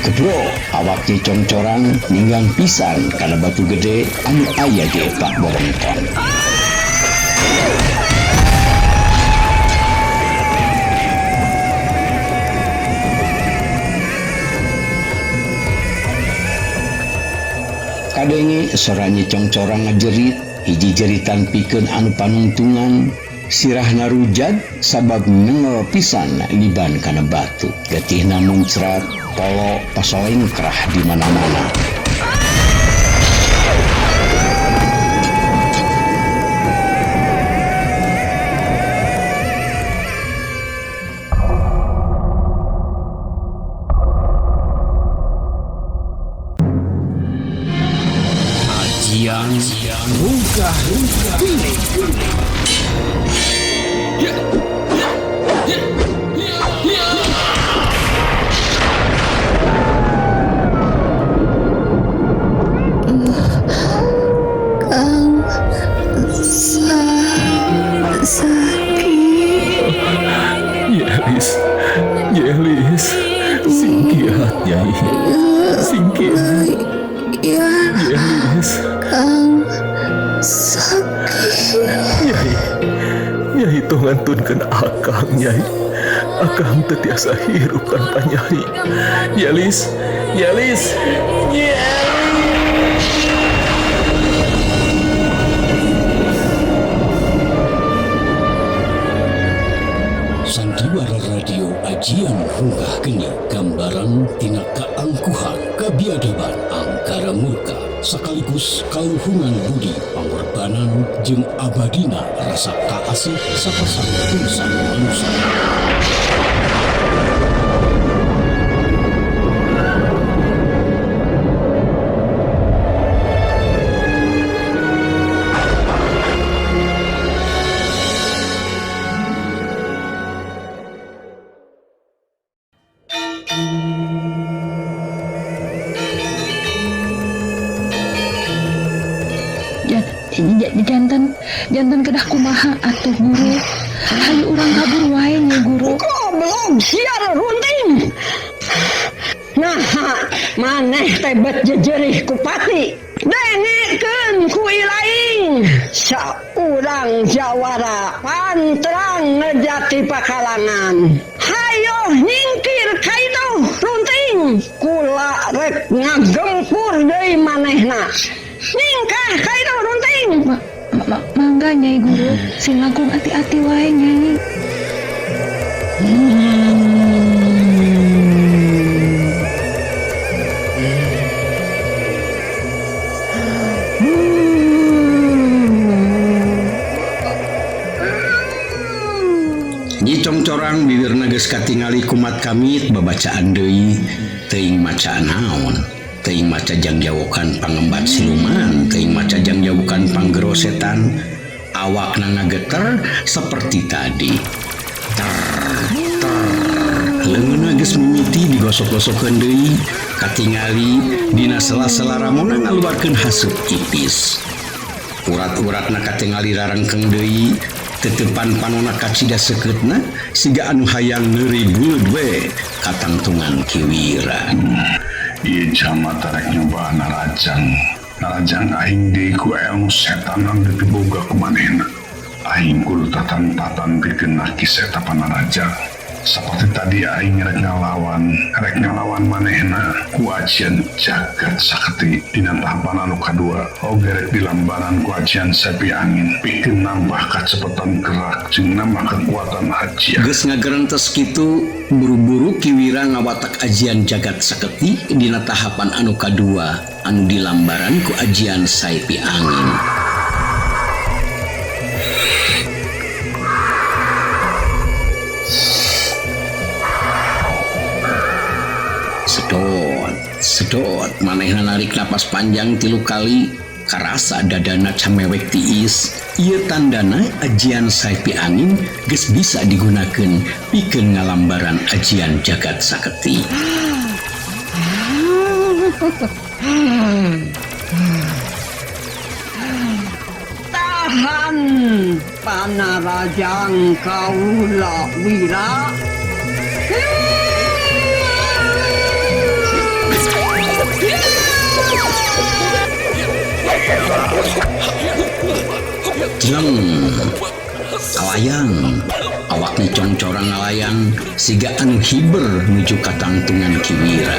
Gebro awak Nyi Congcorang ninggang pisan kana batu gede anu aya di epak wewengkon. Kadenge sora Nyi Congcorang ngajerit, hiji jeritan pikeun anu panungtungan, sirahna rujat sabab nengel pisan liban kana batu. Getihna muncrat, polo pasolengkrah di mana-mana. Ajian Rungkah Geni. Kang sakit. Yelis, Yelis, singkiat Nyai, singkiat. Ya, Yelis. Kang sakit. Nyai, Nyai tong ngantunkeun akang Nyai. Akang teu tiasa hirup tanpa Nyai. Yelis, Yelis, Yelis. Sandiwara Radio Ajian Rungkah Geni, gambaran tina kaangkuhan, kabiadaban, angkara murka, sekaligus kaluhungan budi, pangorbanan jeung abadina rasa kaasih sapasang bangsa manusia. Janten janten kedah kumaha atuh guru. Hayu urang kabur wae nya guru. Goblok siar runting. Nah, maneh teh bet jejerih ku pati. Dengekeun ku ilaing. Saurang jawara pantrang ngejati pakalangan. Hayo nyingkir ka itu runting. Kula rek ngagempur deui manehna. Nyingkah ka itu runting. Mangga Nyai Guru, sing langkung ati-ati wae Nyai. Nyi Congcorang bibirna geus katingali kumat kamit babacaan deui, teuing maca naon. Teuing maca jangjawokan pangembat siluman, teuing maca jangjawokan panggero setan. Awakna ngageter seperti tadi. Ter, ter. Leungeunna geus mimiti digosok-gosokeun deui, katingali dina sela-sela ramona ngaluarkeun haseup ipis. Urat-uratna katingali rarengkeng deui, tetepan panona kacida sekeutna siga anu hayang neuri buleud we katangtungan Ki Wira. Ieu jalma tarek nyoba narajang. Narajang aing deui ku elmu setan anu dipiboga ku manehna. Aing kudu tatan-tatan pikeun nakis eta panarajang. Saperti tadi aing rek ngalawan manehna ku ajian jagat saketi dina tahapan anu kadua. Oge rek dilambaran ku ajian sepi angin pikeun nambah kacepetan gerak jeung nambah kekuatan ajian. Geus ngagerentes kitu, buru-buru Ki Wira ngawatak ajian jagat saketi dina tahapan anu kadua anu dilambaran ku ajian saipi angin. Sedot, sedot, manehna narik napas panjang 3 kali, karasa dadana camewek tiis. Ieu tandana ajian saipi angin geus bisa digunakeun pikeun ngalambaran ajian jagat saketi. Tahan panarajang kaula Wira. Jleng. Kalayang. Awak Nyi Congcorang ngalayang siga anu hiber nuju katangtungan Ki Wira.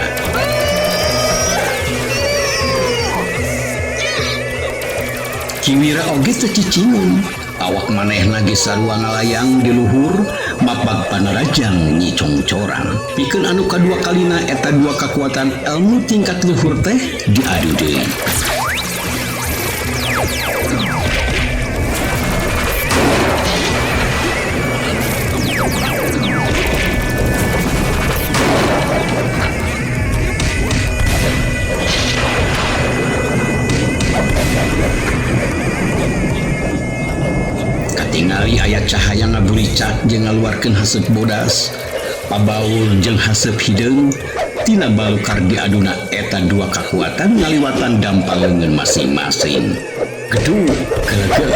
Ki Wira oge teu cicingan. Awak manehna ge sarua ngalayang di luhur mapag panarajang Nyi Congcorang. Pikeun anu kadua kalina eta dua kakuatan ilmu tingkat luhur teh diadu deui. Katingali aya cahaya ngaburicak jeung ngaluarkeun haseup bodas, pabaur jeung haseup hideung, tina balukar diaduna eta dua kakuatan ngaliwatan dampal leungeun masing-masing. Gedung geleger,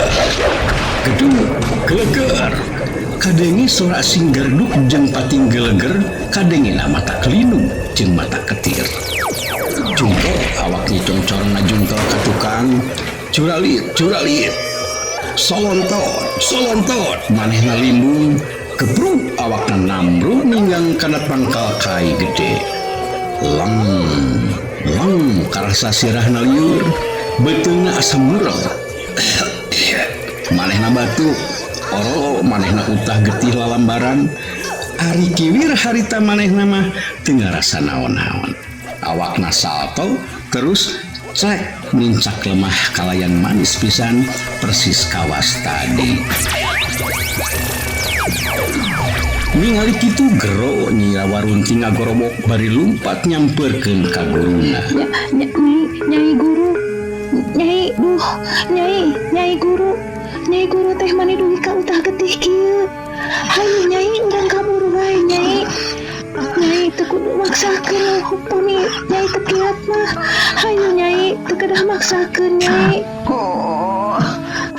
gedung geleger. Kadenge sora sing gerduk jeung pating geleger, kadengena mata kelinu jeung mata ketir. Jungkel awak Nyi Congcorang ngajungkel ka tukang, curalit, curalit. Solontot, solontot, manehna limbung, gebruk awakna namru ninggang kana pangkal kai gede. Leng, leng karasa sirahna liur, beuteungna asa murel. Manehna batuk, oro manehna utah getih lalambaran. Ari Ki Wira harita manehna mah teu ngarasa naon-naon. Awakna salto terus cek nincak lemah kalayan manis pisan persis kawas tadi. Ningali kitu gero Nyi Rawarunting ngagorobok bari lumpat nyamperkeun ka guruna. Nyai guru, nyai duh, nyai, nyai guru, nyai guru teh mani dugi ka utah getih kieu. Hayu nyai urang kabur wae nyai. Nyai teu kudu maksakeun upami nyai teu kiat mah. Hayu nyai teu kedah maksakeun nyai. Oh,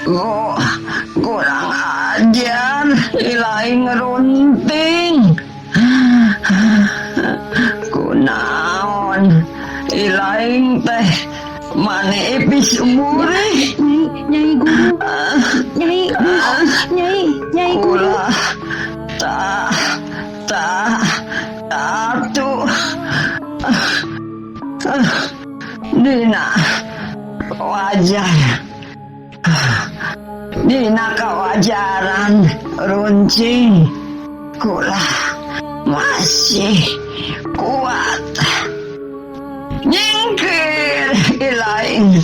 oh, kurang ajar ilaing runting. Kunaon ilaing teh mane ipis umure. Nyai, nyai guru, nyai, nyai, nyai guru. Ulah ta ta atuh dina wajar, dina kawajaran runcing kula masih kuat. Nyingkir ilaing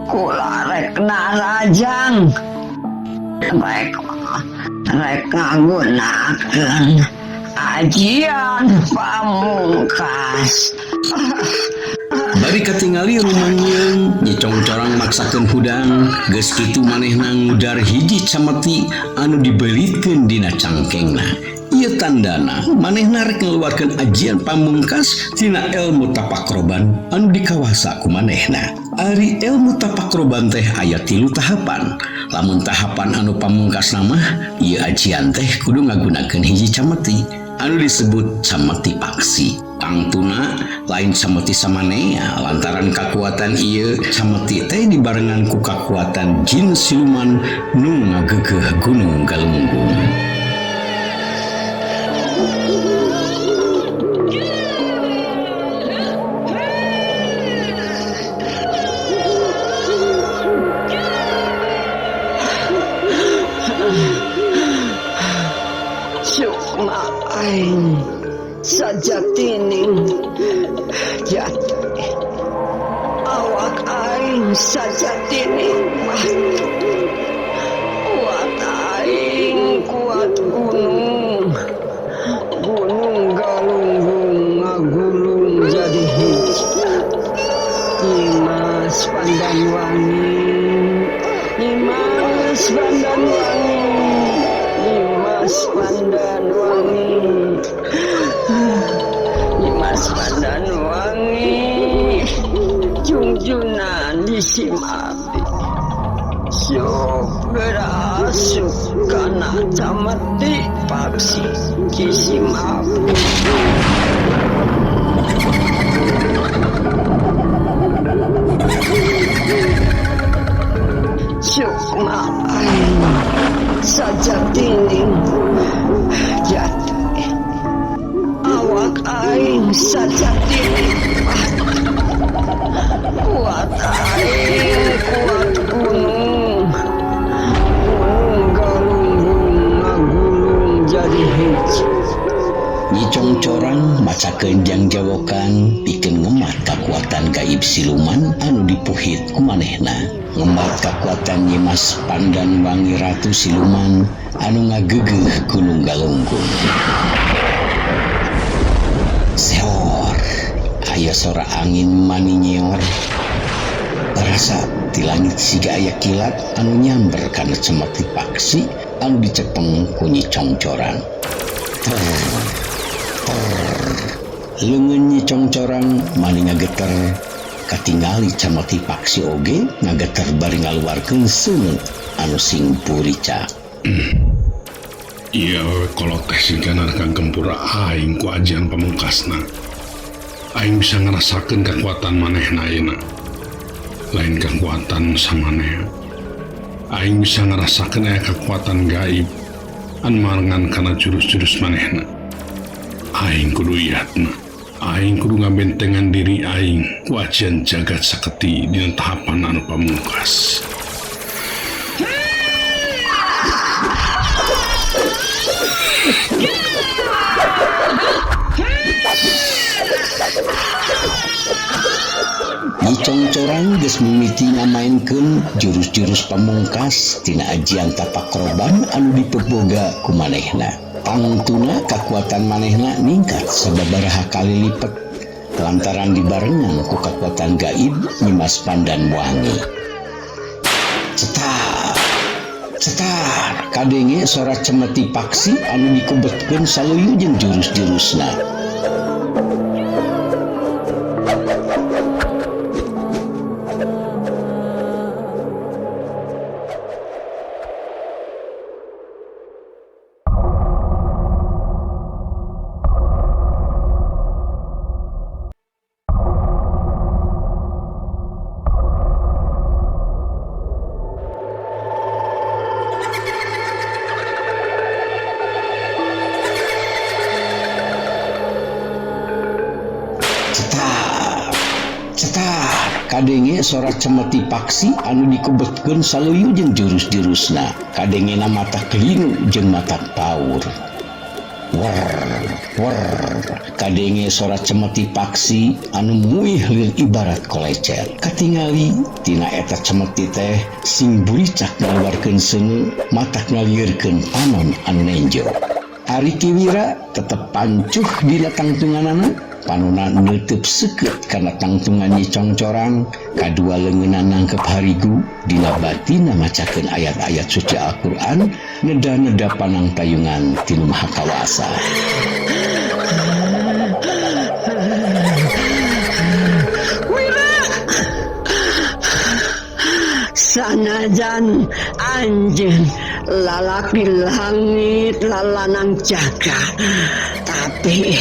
kula rek narajang, rek rek ngagunakeun ajian pamungkas. Bari katingali rumangieung Nyi Congcorang maksakeun hudang, geus kitu manehna ngudar hiji cameti anu dibelitkeun dina cangkengna. Ieu tandana manehna rek ngaluarkeun ajian pamungkas tina ilmu tapakroban anu dikawasa ku manehna. Ari ilmu tapakroban teh aya 3 tahapan. Lamun tahapan anu pamungkasna mah ieu ajian teh kudu ngagunakeun hiji cameti anu disebut cameti paksi. Tangtuna lain cameti samanea lantaran kakuatan ieu cameti teh dibarengan ku kakuatan jin siluman nu ngagegeh Gunung Galunggung. Sukma aing sajatining jati, awak aing sajatining batu, kuat aing kuat gunung, Gunung Galunggung ngagulung jadi hiji. Nyimas Pandanwangi, Nyimas Pandanwangi, Nyimas Pandanwangi, Nyimas Pandanwangi, jungjunan disimati. Sok berasuk kana cameti paksi kisimapi. Sukma Anu sajati kuat aing kuat gunung gunung galunggung ngagulung jadi hiji. Nyi Congcorang macakeun jangjawokan pikeun ngemat kakuatan gaib siluman anu dipuhit ku manehna. Ngemat kakuatan Nyimas Pandan Wangi Ratu Siluman anu ngageugeuh Gunung Galunggung. Seor, aya sora angin mani nyeor. Tarasa ti langit siga aya kilat anu nyamber kana cemeti paksi anu dicepeng ku Nyi Congcorang. Leungeun Nyi Congcorang mani ngageter, katingali cemeti paksi oge ngageter bari ngaluarkeun seuneu anu sing purica. Ieu awewe kolot teh sigana kang gempura aing ku ajian pamungkasna. Aing bisa ngarasakeun kekuatan manehna ayeuna. Lain kekuatan samaneh. Aing bisa ngarasakeun aya kekuatan gaib anu marengan kana jurus-jurus manehna. Aing kudu iatna. Aing kudu ngabentengan diri aing ku ajian jagat saketi dina tahapan anu pamungkas. Nyi Congcorang geus mimiti ngamaenkeun jurus-jurus pamungkas tina ajian tapak roban anu dipeboga ku manehna. Pangtuna kakuatan manehna ningkat sababaraha kali lipet lantaran dibarengan ku kakuatan gaib Nyimas Pandan Wangi. Cetar, cetar, kadenge sora cemeti paksi anu dikubetkeun saluyu jeung jurus-jurusna. Cetar, kadenge sora cemeti paksi anu dikubetkeun saluyu jeung jurus-jurusna. Kadengena mata kelinu jeung mata paur. Wer, wer, kadenge sora cemeti paksi anu muih lir ibarat kolecer. Katingali tina eta cemeti teh sing buricak ngaluarkeun seuneu, matak ngalieurkeun panon anu nenjo. Ari Ki Wira tetep pancuh dina tangtunganana. Panona neuteub seukeut kana tangtungan Nyi Congcorang, kadua leungeunna nangkep harigu dina batina macakeun ayat-ayat suci Al-Qur'an, neda-neda panangtayungan ti Nu Maha Kawasa. Wira, sanajan anjeun lalaki langit lalanang jagat, tapi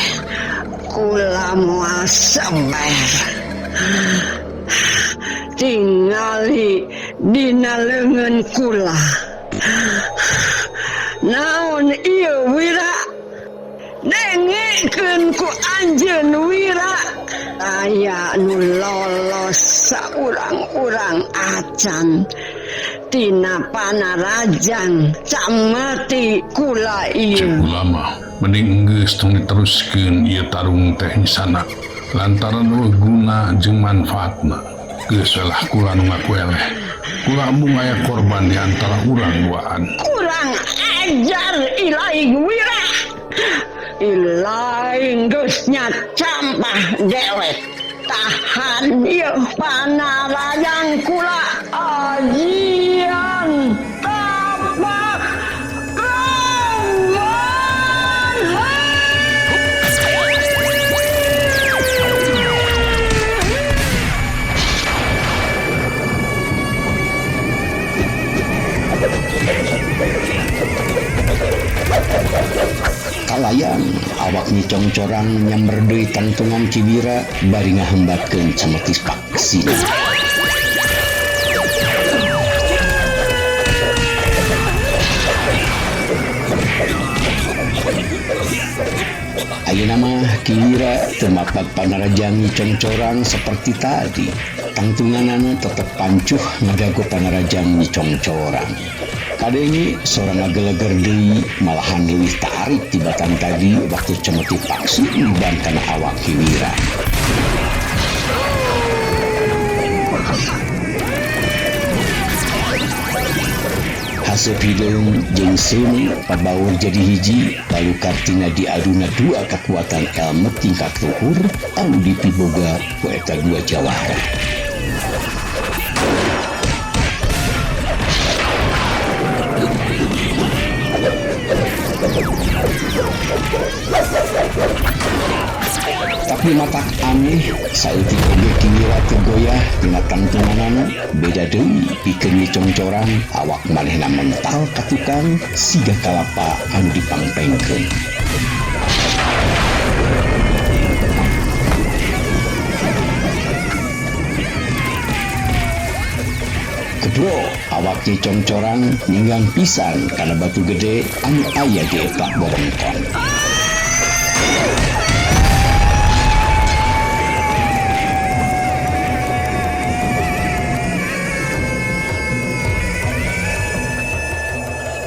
kula moal semer. Tingali dina leungeun kula. Naon ieu Wira? Dengekeun ku anjeun Wira. Aya nu lolos saurang-urang acan tina panarajang camati kula ieu. Cek ulama, mending enggeus tong diteruskeun ieu tarung teh misana lantaran eueuh guna jeung manfaatna. Geus we lah kula nu ngaku eleh. Kula embung aya korban di antara urang duaan. Kurang ajar ilaing Wira. Ilaing geus nyacampah dewek. Tahan ieu panarajang kula ajian tapak roban. Kalayan awak Nyi Congcorang nyamber deui tangtungan Ki Wira bari ngahembatkeun cemeti paksina. Ayeuna mah Ki Wira teu mapag panarajang Nyi Congcorang saperti tadi. Tangtunganana tetep pancuh ngadago panarajang Nyi Congcorang. Kadenge sora ngageleger deui malahan leuwih tarik tibatan tadi waktu cemeti paksi niban kana awak Ki Wira. Haseup hideung jeung seuneu pabaur jadi hiji lalu kartina diaduna dua kekuatan elmu tingkat luhur anu dipiboga ku eta dua jawara. Tapi matak aneh saeutik oge Ki Wira teu goyah tina tangtunganana beda deui pikeun Nyi Congcorang awak manehna mental ka tukang siga kalapa anu dipangpengkeun. Kebro awak Nyi Congcorang ninggang pisan kana batu gede anu aya di eta wewengkon.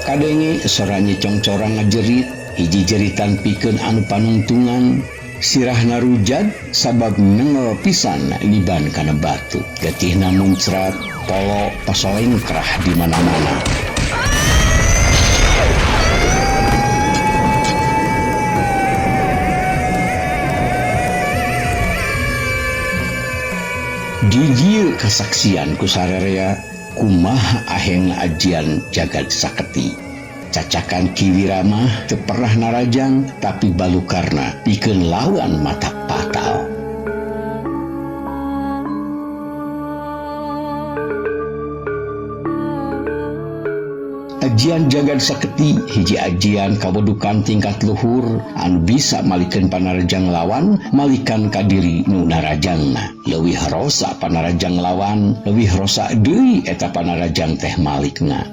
Kadenge sora Nyi Congcorang ngajerit, hiji jeritan pikeun anu panungtungan, sirahna rujad sabab nengel pisan liban kana batu. Getihna muncrat, tolo pasolengkrah di mana-mana. Di dieu kasaksian ku sararea kumaha aheng ajian jagad saketi. Cacakan Ki Wira mah teu pernah narajang tapi balukarna pikeun lawan mata patal. Ajian jagad saketi hiji ajian kawedukan tingkat luhur anu bisa malikeun panarajang lawan malikan ka diri nu narajangna. Leuwih rosa panarajang lawan, leuwih rosa deui eta panarajang teh malikna.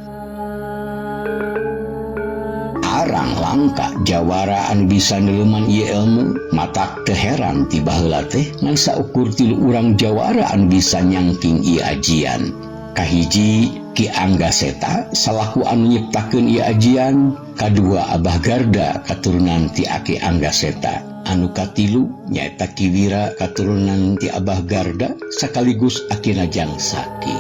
Arang langka jawara anu bisa neuleman ieu ilmu, matak teu heran ti baheula teh ngan saukur tilu urang jawara anu bisa nyangking ieu ajian. Kahiji Ki Anggaseta salaku anu nyiptakeun ieu ajian, kadua Abah Garda katurunan ti Aki Anggaseta, anu katilu nyaeta Ki Wira katurunan ti Abah Garda sakaligus akina Jang Saki.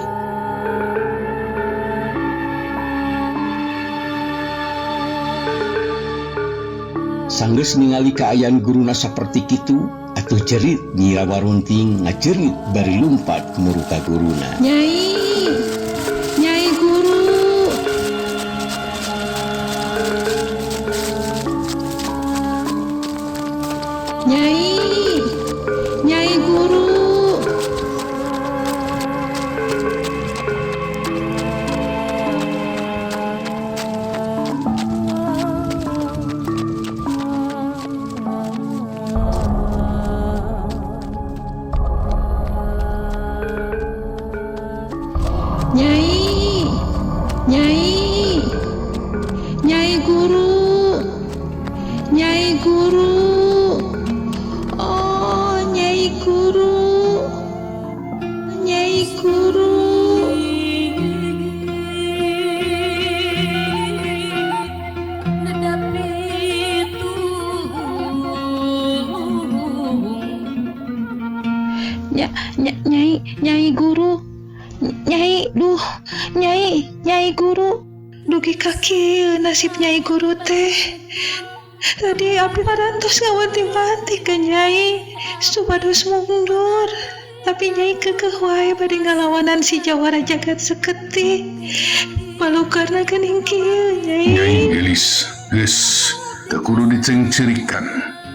Sanggeus ningali kaayaan guruna saperti kitu, atuh jerit Nyi Rawarunting ngajerit bari lumpat muru ka guruna. Nyai, Nyai Guru. Nyai, Nyai Guru. Nyai, Nyai, Nyai Guru, Nyai Guru, oh Nyai Guru, Nyai Guru. Nyai, Nyai Guru. Nyai, duh, Nyai, Nyai Guru. Dugi kaki nasib Nyai Guru teh. Tadi abdi parantos ngawanti-wanti ke Nyai supados mundur. Tapi Nyai kekeh wae bade ngalawanan si jawara jagat seketi. Malu karena geuning kieu Nyai. Nyai gelis, geus teu kudu dicengcirikan.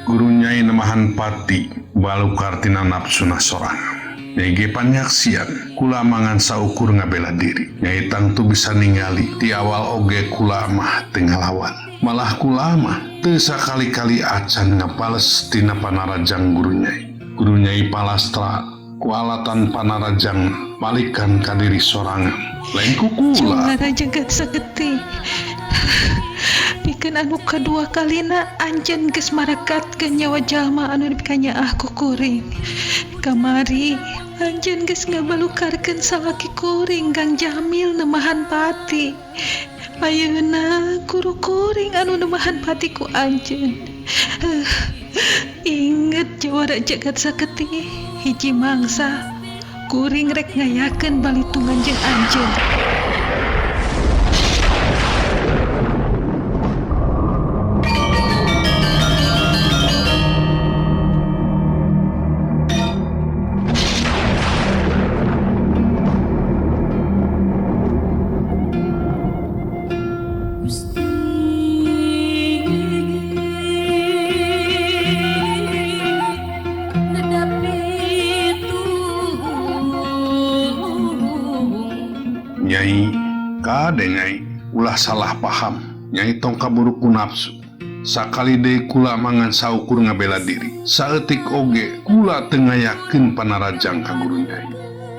Guru Nyai nemahan pati balukartina nafsuna sorangan. Nyai ge panyaksian kula mangan saukur ngabela diri. Nyai tangtu bisa ningali ti awal oge kula mah teu ngalawan. Malah kula mah teu sakali-kali acan ngapales tina panarajang guru Nyai. Guru Nyai palastra ku alatan panarajang malikan ka diri sorangan. Lain ku kula. Jawara jagat saketi Pikeun anu kadua kalina anjeun geus marakatkeun nyawa jalma anu dikanyaah ku kuring. Kamari anjeun geus ngabalukarkeun salaki kuring Kang Jamil nemahan pati. Ayeuna guru kuring anu nemahan pati ku anjeun. Inget jawara jagat saketi hiji mangsa kuring rek ngayakeun balitungan jeung anjeun. Nyai, kade Nyai, ulah salah paham. Nyai tong kaburu ku nafsu. Sakali deui kula mangan saukur ngabela diri. Saeutik oge kula teu ngayakeun panarajang ka guru Nyai.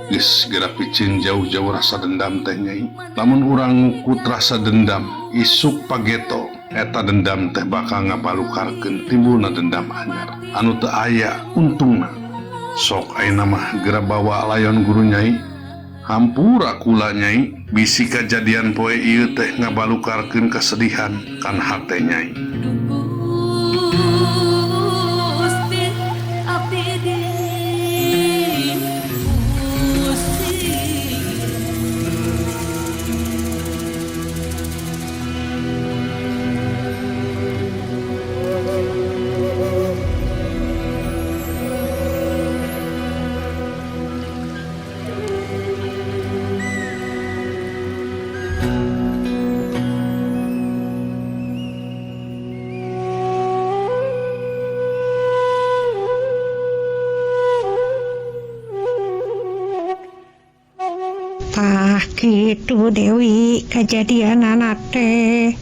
Geus geura piceun jauh-jauh rasa dendam teh Nyai. Lamun urang ngukut rasa dendam, isuk pageto eta dendam teh bakal ngabalukarkeun timbulna dendam anyar anu teu aya untungna. Sok ayeuna mah geura bawa layon guru Nyai. Hampura kula Nyai, bisi kajadian poe ieu teh ngabalukarkeun kesedihan kan hate Nyai. Tah kitu Dewi kajadianana teh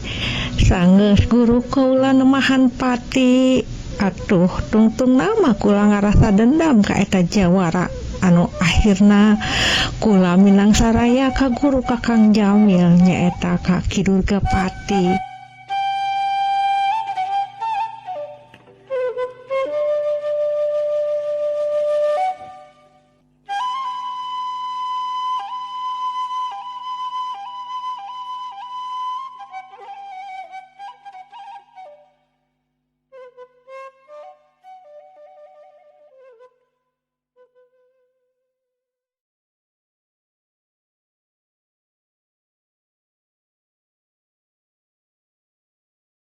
sanggeus guru kaula nemahan pati atuh tungtung nama kula ngarasa dendam ka eta jawara anu akhirna kula minang saraya ka guru Kakang Jamil nyaeta ka Ki Durgapati.